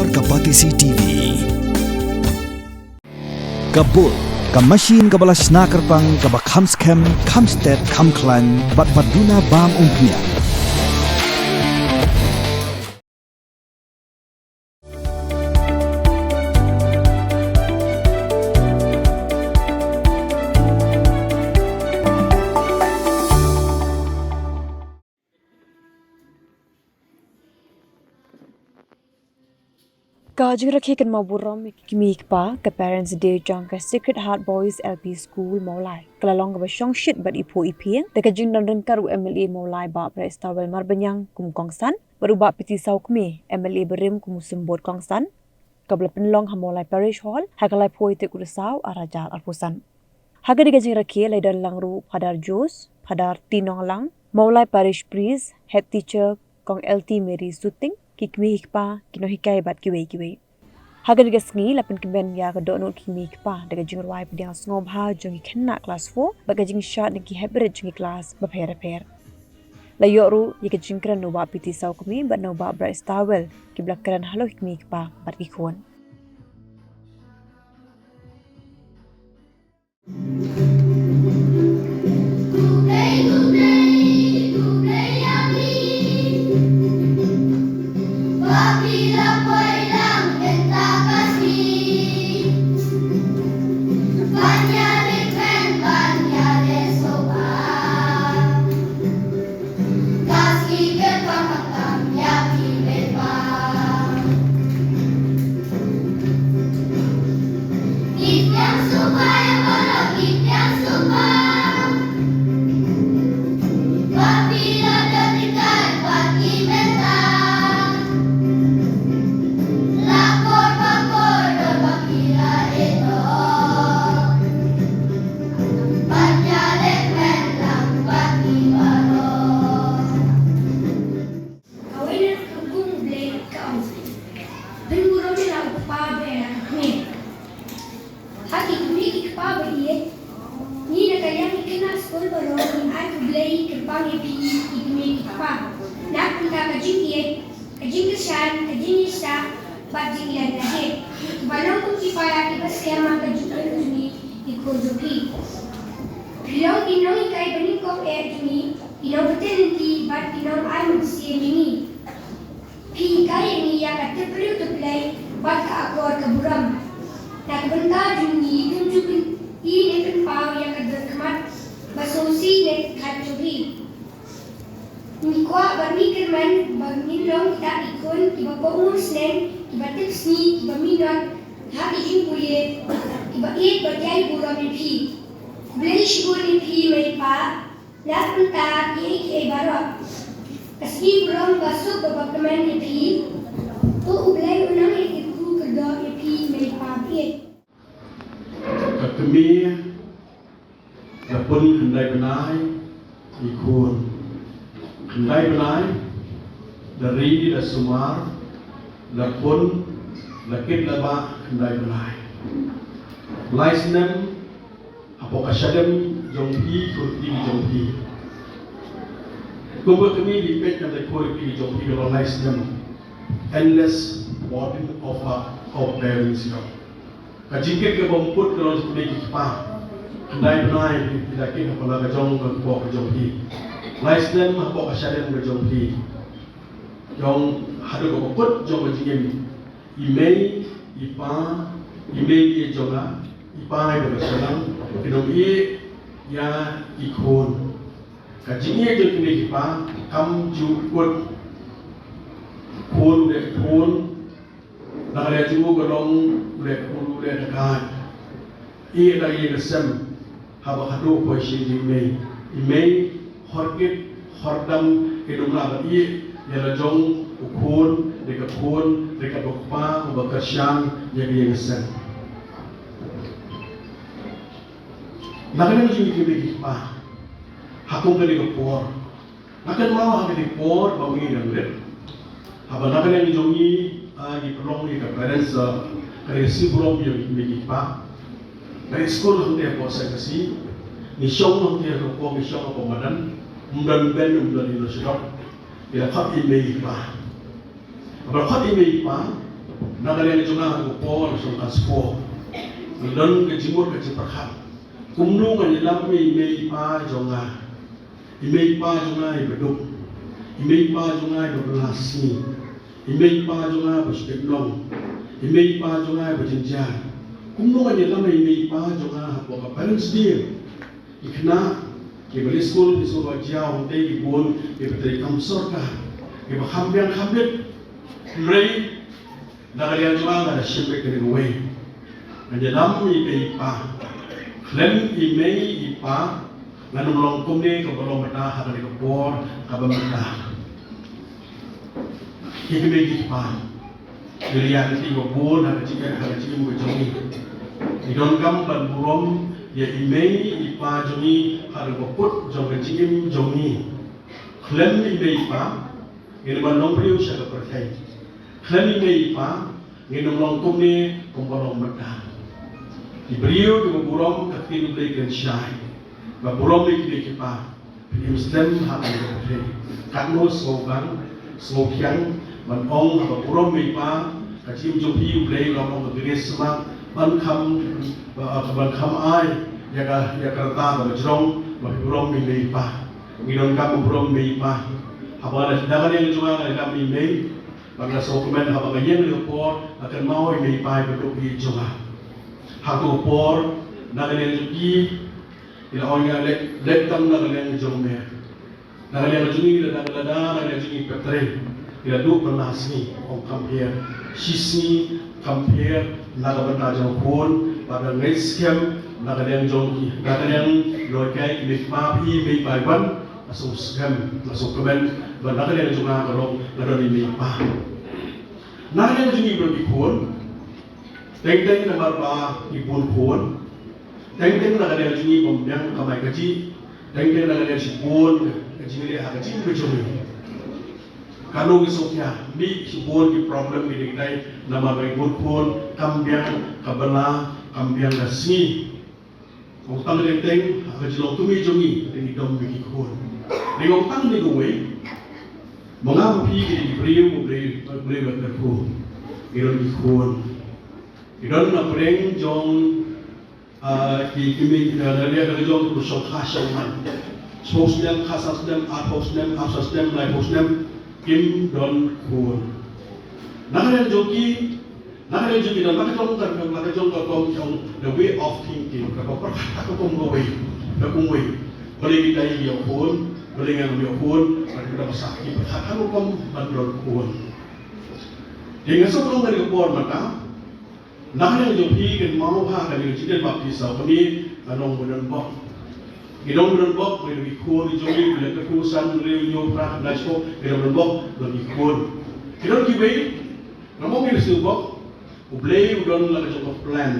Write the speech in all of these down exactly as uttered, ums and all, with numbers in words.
Ka Batesi T V. Ka bul, ka machine kaba la shna kyrpang, kaba kham skhem, kham stet, kham khlaiñ, bad ba duna bam umphniang. Ka jingrakhe kynmaw burom ïa ki kmie ki kpa, ka Parents' Day jong ka Sacred Heart Boys L P School Mawlai, ka la long kaba shongshit bad iphuh iphieng da ka jingdon ryngkat u M L A Mawlai Bah Brightstarwell Marbaniang kum u kongsan bad u Bah P T Sawkmie, M L A barim, kum u symbud kongsan, kaba la pynlong ha Mawlai Parish Hall ha ka laiphew tarik u Risaw arhajar arphew san. Ha kane ka jingrakhe la ïadon lang ruh u Phadar Jose, Phadar T Nonglang, Mawlai Parish Priest, Head Teacher Kong L T Mary Suting, ki kmie ki kpa, ki nonghikai bad kiwei kiwei. Ha kane ka sngi la pynkmen ïa ka dohnud ki kmie ki kpa da ka jingrwai pdiang sngewbha jong ki khynnah klas four bad ka jingshad na ki heprit jong ki klas bapher bapher. La ïoh ruh ïa ka jingkren na u Bah P T Sawkmie bad na u Bah Brightstarwell, kiba la kren halor ki kmie ki kpa bad ki khun. Kawei na ka kum U Blei ka ong, pynburom ïa la u kpa bad ïa la ka kmie. Ha ki kmie ki kpa ba ïeit, ngi na ka liang ki khynnah skul baroh ngin ai khublei kyrpang ïa phi ki kmie ki kpa na ka bynta ka jingïeit, ka jingkyrshan, ka jingïaishah bad jingïaid lade, kiba long kum ki palat kiba skhem ha ka jingim jong ngi ki khun jong phi. Phi long ki nonghikai banyngkong eh jong ngi, ki nongpynthei lynti bad ki nongai mynsiem ïa ngi. Phi hikai ïa ngi ïa ka tipbriew tipblei bad ka akor ka burom. Na ka bynta jong ngi, ym ju pyni ne pynpaw ïa ka dohnud khmat ba sngewsih ne ka khat jong phi. Ngi kwah bad ngi kyrmen ba ngin long kita ki khun kiba kohnguh sneng, kiba tipsngi, kiba minot ha ki jingpule, kiba ïeit bad ïai burom ïa phi. Khublei shibun ïa phi mei pa. Na ka bynta kiei kiei baroh, ka sngi burom, ka suk bad ka kmen ïa phi. To U Blei un nang ïa kyrkhu kyrdoh ïa phi mei pa ba ïeit. Ka kmie la pun khyndai bnai, i khun khyndai bnai, la ri la sumar, la pun, la kit la bah khyndai bnai. Lai snem hapoh ka shadem jong phi, khun ki jong phi. Kumba kmie ki peit na ka khun ki jong phi ka long lai snem. Endless burden of a, of parents, you know. Ka jingkit kaba mut ka long jong ki kmie ki kpa. Khyndai bnai phi la kit hapoh la ka jong ka kpoh ka jong phi. Lai snem hapoh ka shadem ka jong phi. Jong haduh kaba kut jong ka jingim. I mei, i pa, i mei i jong nga, i pa i ba ka shnong, ki nongïeit ïa i khun. Ka jingïeit jong ki mei ki pa kam ju kut khun u dei khun, na ka liang jong u ka long u dei khun u dei ka. Ïeit na ka ïing ka sem, haba khatduh poi sha ïing i mei. I mei hor kit hor dam, ki dum la ba ïeit ïa la jong u khun, dei ka khun, dei ka kpa, uba kyrshan ïa ka ïing ka sem. Na ka liang jong ngi ki mei ki pa, ha kum kane ka por, nga kynmaw ha kane ka por ba ngi dang rit, haba na ka liang jong ngi, ah, ngi pynlong ïa ka parents, ah, ka sngi burom ïa ki mei ki pa. Ngi skul hangtei hapoh Saiñkhasi, ngi shong hangtei hapoh, ngi shong hapoh madan, ym don ben, ym don ïing shadop. Ngi la khot i mei i pa. Haba la khot i mei i pa, Na ka liang jong nga ha ka por shong ka spo, ngi don ka jingmut ka jingpyrkhat. Kumno ngan ïalam ïa i mei i pa jong nga? I mei i pa jong nga iba duk, i mei i pa jong nga iba bylla sngi, i mei i pa jong nga ba shu pynlong, i mei i pa jong nga iba jynjar. Kumno ngan ïalam ïa i mei i pa jong nga hapoh ka Parents' Day? Ki khynnah kiba leit skul, ki skul ba jia, hangtei ki bun kiba trei kam sorkar, kiba kham biang kham bit. Hynrei na ka liang jong nga, nga da shim beit kane kawei. Ngan ïalam ïa i mei i pa. Khlem i mei i pa ngan ym long kumne kaba long mynta ha kane ka por kaba mynta. Ki kmie ki kpa, ngi la ïaid lynti ba bun ha ka jingim, ha ka jingim ka jong ngi. Ngi donkam ban burom ïa i mei i pa jong ngi ha ka kut jong ka jingim jong ngi. Khlem i mei i pa, ngin ym ban long briew sha ka pyrthei. Khlem i mei i pa, ngin ym long kumne kumba long mynta. Ki briew kiba burom ka ktien U Blei kren shai ba burom ïa ki mei ki pa, phin im slem ha kane ka pyrthei. Katno sngewbang, sngewthiang ban ong haba burom mei pa, ka jingim jong phi U Blei u la ong ka grace ma ban kham, ban kham ai ïa ka, ïa ka rta kaba jrong ba phi burom ïa i mei i pa. Ngi donkam ban burom mei i pa. Haba nga da, da ka liang jong nga, nga da kam i mei, ba nga sngewkmen haba nga ïeng ha ka por, nga kynmaw ïa i mei i pa iba duk ïa i jong nga. Ha ka por, na ka liang jong ki, ki la ong ïa nga, leit, leit tang na ka liang jong me. Na ka liang jong ngi la, na ka liang jong ngi pep trei, ki la duh bylla sngi, ong kam pher. Shi sngi kam pher na ka bynta jong u khun, bad nga ngeit skhem na ka liang jong ki, na ka liang jong ki mei pa, i mei pa i wan, nga sngewskhem, nga sngewkmen ba na ka liang jong nga ka long, nga don i mei pa. Na ka liang jong ngi ba ki khun, teng teng namar ba ki bun khun, teng teng na ka liang jong ngi bym biang kamai kajih, teng teng na ka liang shibun ka jingleh ha ka jingim ka jong ngi. Kano ngi sngewkhia, mih shibun ki problem ki dei namar ba ki bun khun, kam biang ka bylla, kam biang ka sngi. Ong tang teng teng ha ka jinglong kmie jong ngi, teng ngi dom ngi ki khun. Ngi ong tang ngi kawei. Ma nga ma phi ki dei ki briew, ki briew, ki briew ba kyrkhu. Ngi don ki khun. Ngi don na pdeng jong, ah, ki, ki mei, ah, na liang ka jong ki shongkha shongman. Shiphew snem, khatsan snem, arphew snem, arphew san snem, laiphew snem, kim don khun. Na ka liang jong ki, na ka liang jong ki, na ka jong ka, na ka jong ka, ka, ka, the way of thinking, ka, ka pyrkhat ka kum kawei, ka kumwei. Balei kita ïoh khun, balei nga ngam ïoh khun, ka, ka, ka, ka pyrkhat ka kum ban don khun. Te nga sngewthuh ka dei ka por mynta, na ka liang jong phi kynmaw ha ka liang jingdon baptist, sa kane ka long ba don bok. Ki long ba don bok, ba ki khun jong ngi, ba ki khun san, hynriew, hynñiew, phra, khyndai, shiphew, ki long ba don bok, ba ki khun. Ki don kiwei, namar ngi la sngewbok, U Blei u don la ka jong ka plan.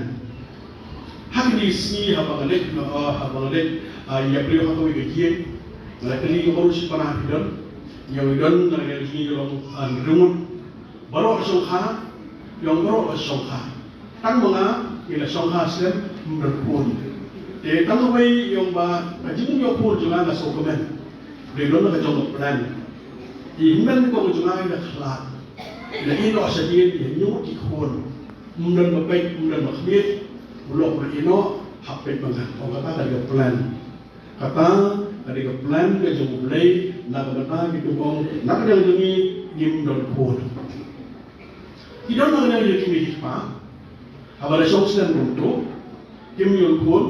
Ha kine ki sngi haba nga leit, haba nga leit, ah, ïa briew ha kawei ka ïing, nga la kylli ïa baroh shi para phi don, ïa u don la ka jong ngi long, ah, ringmut. Baroh shongkha, ïa baroh shongkha. Tang ma nga, ngi la shongkha slem, ym don khun. Te tang kawei ïa ba ka jingïoh khun jong nga, nga sngewkmen. Dei don la ka jong ka plan. I hynmen kong jong nga i la khlad. I la ïehnoh shadien, i la ñiewmut ki khun. Ym don ba peit, ym don ba khmied. U lok u la ïehnoh, hap peit ba ngan. Ong kata ka dei ka plan. Kata ka dei ka plan ka jong U Blei, na ka bynta kito kong, na ka liang jong ngi, ngim don khun. Ki don na ka liang jong ki mei ki pa. Haba la shong snem kumto, kim ïoh khun,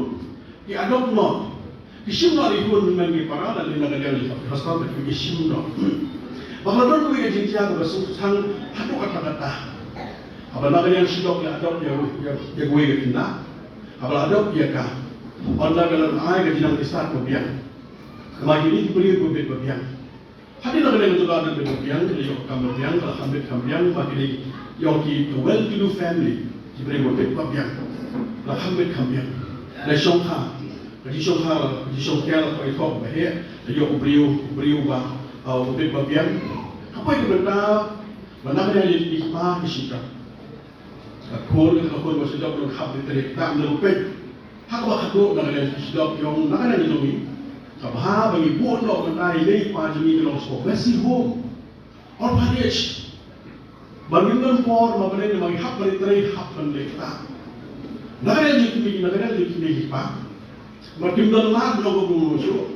ki adopt noh. Ki shim noh ïa ki khun, hynmen ki para, lane na ka liang jong ka pastor, ki shim noh. Ba ka la don kawei ka jingjia kaba sngewthuh haduh katta katta. Haba na ka liang shu dok ïa adopt ïa, ïa, ïa kawei ka khynnah. Haba la adopt ïa ka, ynda ka la ai ka jingnang ki stad ba biang. Namar kine ki briew ba bit ba biang. Hadien la ka liang jong ka don bit ba biang, ka la ïoh ka kam ba biang, ka la kham bit kham biang, ba ki dei ïoh ki well to do family, ki briew ba bit ba biang, la kham bit kham biang. La shongkha, ka jingshongkha, ka jingshongkha la ka ïoh ba heh, la ïoh u briew, u briew ba, uh, ba bit ba biang. Ka poi ka bynta ba na ka liang ki pa ki shim noh. Ka khun, ka khun ba shu dep don khap di tarik, tam na peit. Ha kaba khatduh na ka liang shu dep ïong na ka liang jong ngi. Kaba ha ba ngi buh noh mynta i mei i pa jong ngi ki long sha ka mercy home, orphanage. Ba ngim don por ma balei, ma ngi hap ban trei, hap ban leh kata. Na ka liang jong ki kmie, na ka liang jong ki kmie ki kpa, ba kim don lad noh ka bun shuh.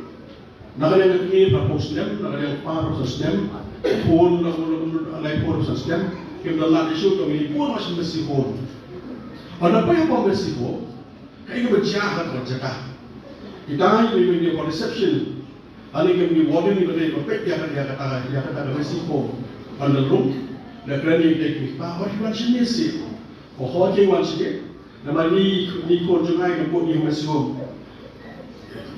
Na ka liang ka kmie phra phew snem, na ka liang ka kpa phra phew san snem. Khun na ka liang ka kmie phra phew san snem. Kim don lad shuh, ka kmie khun ba shu messy home. Haba poi ha ka messy home, kaei kaba jia ha ka jaka. Kita i mei mei for reception. Ani ka mei warden ni ba dei ba peit ïa ka, ïa kata, ïa kata ka messy home. Bundle room. Da kren ïa ka, ba hoi wan sha messy. Ko hoi wan sha. Namar ni, ni khun jong nga i dang bud ïa ka messy home.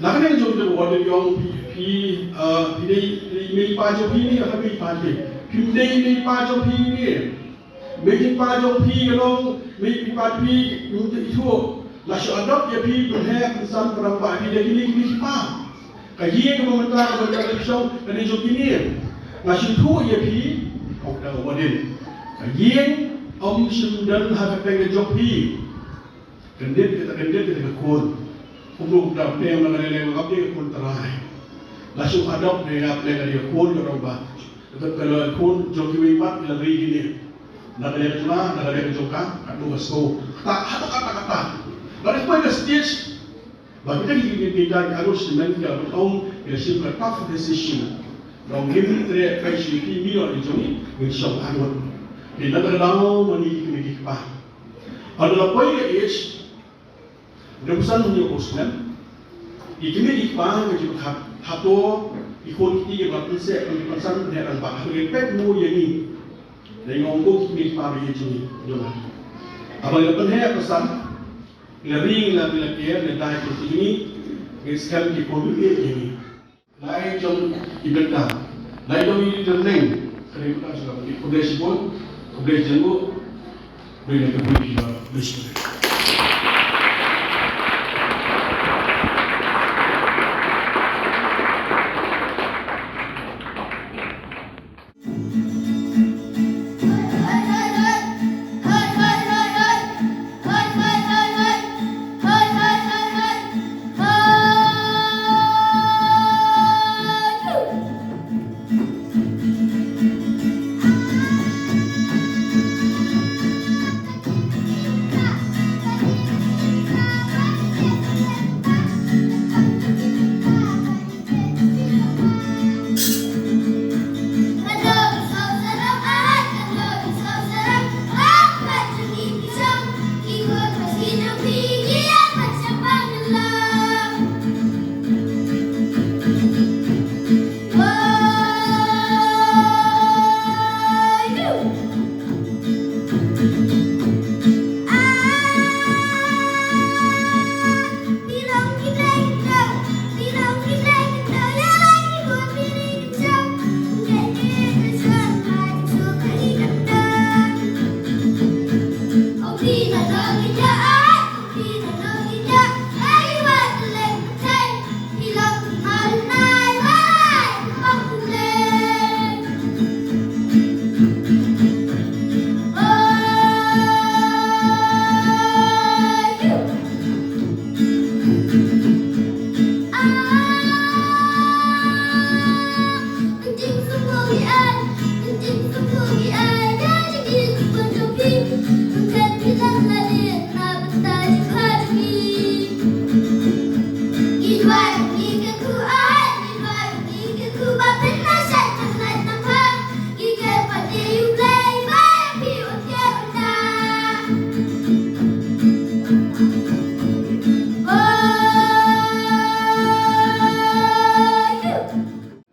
Na ka liang jong ka warden i ong phi, phi, uh, phi dei, phi dei mei pa jong phi ne, ha mei pa phi. Phim dei mei pa jong phi ne. Mei pa jong phi ka long, mei pa phi, ym tip ithuh. La shu adopt ïa phi, pynheh, pynsan, pynrangbah ïa phi da kine ki mei ki kpa. Ka ïing kaba mynta, kaba mynta ka shong, ka dei jong kine. La shu ithuh ïa phi, ong ka warden. Ka ïing, ym shym don ha ka teng ka jong phi. Kyndit kita, kyndit kita ka khun. Kumno kumta pdeng na ka lei lei ma ka pdeng ka khun trai. La shu adopt ne ka pdeng ka dei ka khun ka dong ba. Ka ka khun jong kiwei pat ki la ri kine. Na ka lei ka jong nga, na ka lei ka jong ka, katno ka sngewthuh. Kata, kata, kata, kata. Ba dei poi ka stage. Ba kita ki, ki, kita ki arngut shnong ka ba ong, ki la shim ka tough decision. Ba ong ngim treh kai shu ki mino ki jong ngi, ngin shong arngut. Ki na ka daw ma ngi ki kmie ki kpa. Haba la poi ka age, dei phew san hynñiew phew snem. I kmie i kpa ka jingpyrkhat hato i khun kti kiba pynseh, kiba pynsan pynheh rangbah, hato ki peit mo ïa ngi. Dei nga ong ko i kmie i kpa ba ïeit jong ngi jong nga. Haba ngi la pynheh pynsan, ngi la ri, ngi la, ngi la care, ngi la dei ki jong ngi, ngi skhem ki khun ïeit ïa ngi. Lai jong i bynta, lai jong i bynta neng. Khublei shibun, khublei jingmut. Khublei na ka bynta, khublei shibun.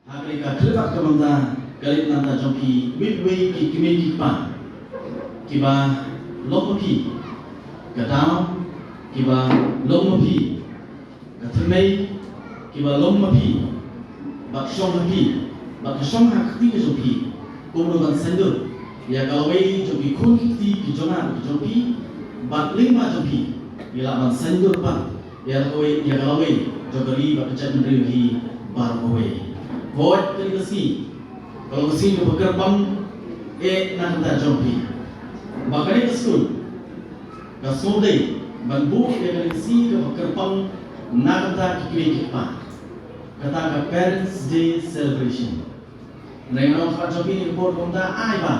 Ha kane ka khyllipmat ka mynta, ka leit na ka bynta jong phi, wei wei ki kmie ki kpa kiba long ma phi, ka daw kiba long ma phi, ka thymmei kiba long ma phi, bad shong ha phi, bad ka shong ha ka kti ka jong phi, kumno ban saiñdur ïa ka lawei jong ki khun ki kti ki jong nga ki jong phi, bad lyngba jong phi, ngi lah ban saiñdur pat ïa ka lawei, ïa ka lawei jong ka ri bad ka jaitbynriew hi baroh kawei. Hooid, kane ka sngi ka long ka sngi kaba kyrpang eh na ka bynta jong phi. Ba kane ka skul ka sngewdei ban buh ïa kane ka sngi kaba kyrpang na ka bynta ki kmie ki kpa. Kata ka Parents' Day Celebration. Hynrei nga ong ha ka jong phi, kane ka por kumta ai ba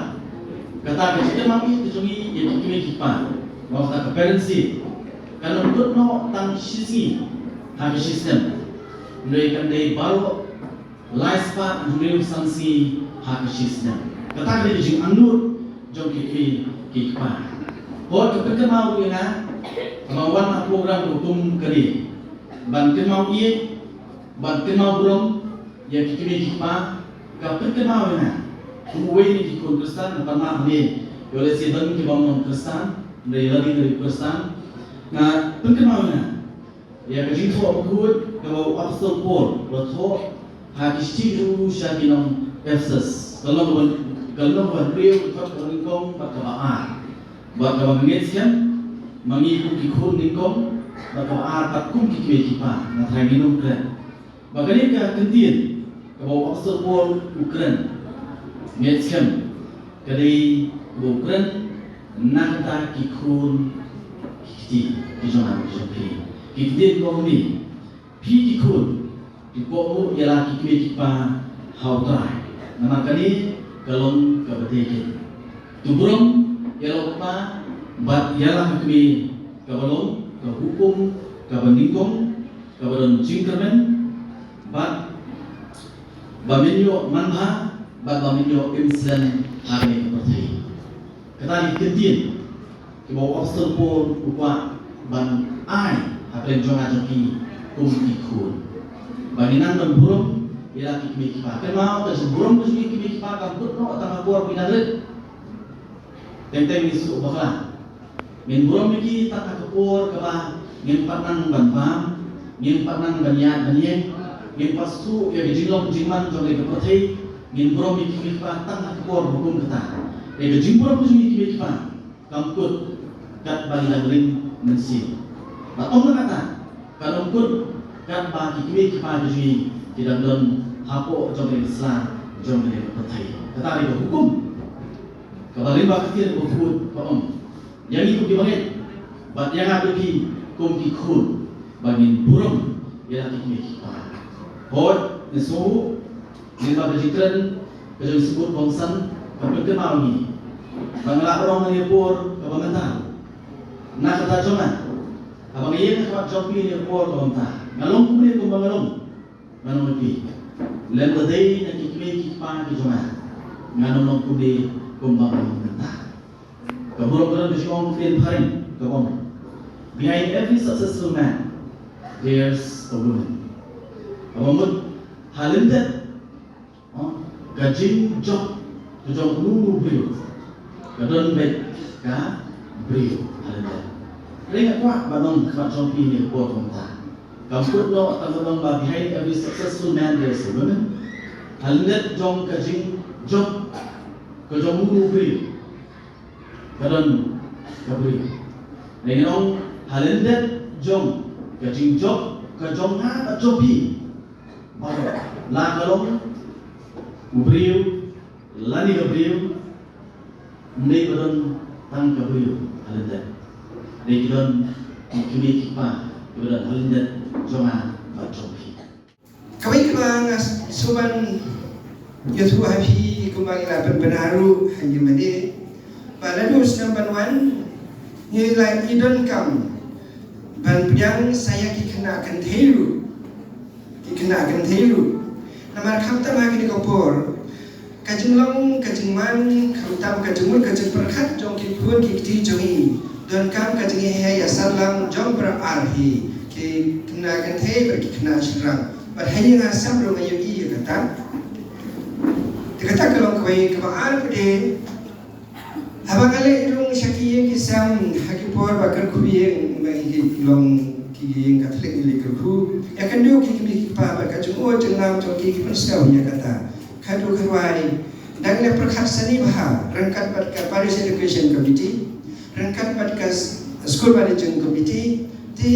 Kata ka jingkynmaw ïa ka jong ngi ïa ki kmie ki kpa, ba kata ka parents' day kan ym kut noh tang shi sngi ha ka shi snem. Hynrei kan dei baroh lai spah hynriew san sngi ha ka shi snem. Kata ka dei ka jingangnud jong ki kmie ki kpa. Hooid, ka pynkynmaw ïa nga, kaba wan ha program rukom kane, ban kynmaw ïa, ban kynmaw burom ïa ki kmie ki kpa, ka pynkynmaw ïa nga kum uwei na ki khun Khristan, nga pan map hangne, ïoh lehse don ki bym long Khristan, hynrei lade ki Khristan, nga pynkynmaw ïa nga ïa ka jingthoh bakhuid kaba u Apostol Paul u la thoh ha ki shithi jong u sha ki nong Ephesus. Ka lynnong kaba, ka lynnong kaba hynriew, ka dkhot kaba nyngkong bad kaba ar. Bad kaba nga ngeit skhem, ma ngi kum ki khun nyngkong bad kaba ar, bad kum ki kmie ki kpa, nga tharai ngin ym kren. Ba kane ka ktien kaba u Apostol Paul u kren, ngeit skhem ka dei kaba u kren na ka bynta ki khun ki kti ki jong nga ki jong phi. Ki ktien kaba u ong, phi ki khun, phi kohnguh ïa la ki kmie ki kpa ha U Trai, namar kane ka long kaba dei kein. To burom ïa la u kpa bad ïa la ka kmie, kaba long ka hukum kaba nyngkong, kaba don jingkyrmen, bad ba men ïoh manbha, bad ba men ïoh im slem ha kane ka pyrthei. Kata ka dei ka ktien kaba u Apostol Paul u kwah ban ai ha pdeng jong nga jong phi kum ki khun, ba ngin nang ban burom ïa la ki kmie ki kpa. Kynmaw, ka jingburom ka jong ki kmie ki kpa kam kut noh tang ha ka por ba ki nang rit. Teng teng ngin shu bakla. Ngin burom ïa ki tang ha ka por kaba ngim pat nang ban bam, ngim pat nang ban ïaid ban ïeng, ngim pat shu ïa ka jinglong jingman jong kane ka pyrthei. Ngin burom ïa ki kmie ki kpa tang ha ka por ba kum kata. Ïa ka jingburom ka jong ki kmie ki kpa kam kut katba ngi dang ring mynsiem. Bad ym tang kata, kan ym kut katba ki kmie ki kpa ki jong ngi ki dang don hapoh jong kane ka sla jong kane ka pyrthei. Kata ka dei ka hukum kaba lyngba ka ktien bakhuid ba ong, ïa ngi kum ki bangeit bad ïa nga bad phi kum ki khun, ba ngin burom ïa la ki kmie ki kpa. Hooid, ngi sngew lyngba ka jingkren ka jong i Symbud Kongsan, ka pynkynmaw ïa ngi ba nga lah ban ong ha kane ka por kaba mynta, na ka bynta jong nga, haba nga ïeng ha khmat jong phi ha kane ka por kaba mynta, nga long kumne kumba nga long, nga long ïa phi. Lem bad dei na ki kmie ki kpa ki jong nga, ngan ym long kumne kumba nga long mynta. Ka burom ka don ka jingong ktien phareng kaba ong, behind every successful man there's a woman. Kaba mut, ha lyndet, oh, ka jingjop ka jong uno uno u briew, ka don beit ka briew ha lyndet. Hynrei nga kwah ban ong ha khmat jong phi ha kane ka por kaba mynta, kam kut noh tang ban ong ba behind every successful man there's a woman. Ha lyndet jong ka jingjop ka jong uno uno u briew, ka don ka briew. Ngi ong, ha lyndet jong ka jingjop ka jong nga bad jong phi, baroh, la ka long u briew lane ka briew, ym dei ba don tang ka briew ha lyndet. Dei ki don ki kmie ki kpa kiba don ha lyndet jong nga bad jong phi. Kawei kaba nga sngewbha ban ïathuh ha phi kumba ngi la pynbna ruh ha ïing mane, ba naduh snem ban wan ngi la, ngi donkam ban pdiang sa ïa ki khynnah kynthei ruh. Ki khynnah kynthei ruh. Namar khamtam ha kine ki por, ka jinglong, ka jingman, khamtam ka jingmut, ka jingpyrkhat jong ki khun ki kti jong ngi, donkam ka jingheh ïasam lang jong para ar hi, ki khynnah kynthei bad ki khynnah shynrang. Bad ha ïing ha sem ruh nga ïohi ïa kata. Te kata ka long kawei, kaba ar pat de, haba nga leit rung sha ki ïing ki sem ha ki por ba kyrkhu ïing, ba ki long ki ïing Katholik ngi leit kyrkhu, ïakynduh ki kmie ki kpa bad ka jingud jinglam jong ki, ki pynsngew ïa kata. Khatduh khatwai, dang leh pyrkhat sani bha ryngkat bad ka Parish Education Committee, ryngkat bad ka s-, School Managing Committee, te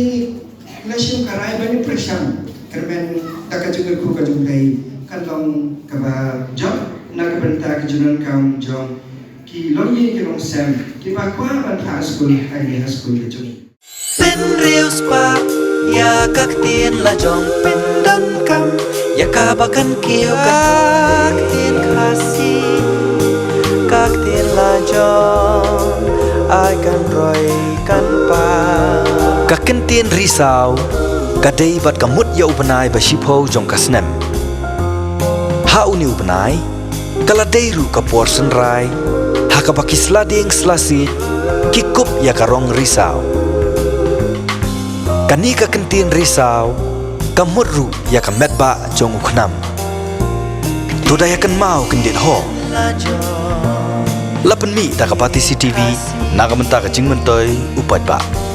la shim ka rai ban ïa pyrshang kyrmen da ka jingkyrkhu ka jong U Blei, kan long kaba jop na ka bynta ka jingdonkam jong ki longïing ki longsem kiba kwah ban phah skul ha kane ka skul ka jong ngi. Pynriew spah ïa ka ktien lajong, pyndonkam ïa kaba kan kiew ka ktien Khasi, ka ktien lajong. Ai kan roi kan pa. Ka kyntien risaw ka dei bad ka mut ïa u bnai ba shiphew jong ka snem. Ha une u bnai ka la dei ruh ka por synrai ha kaba ki sla dieng sla siej ki kup ïa ka rong risaw. Kane ka kyntien risaw ka mut ruh ïa ka metbah jong u khnam. To da ïa kynmaw kyndit ho. La pynmih da ka Batesi TV na ka bynta ka jingmyntoi u paidbah.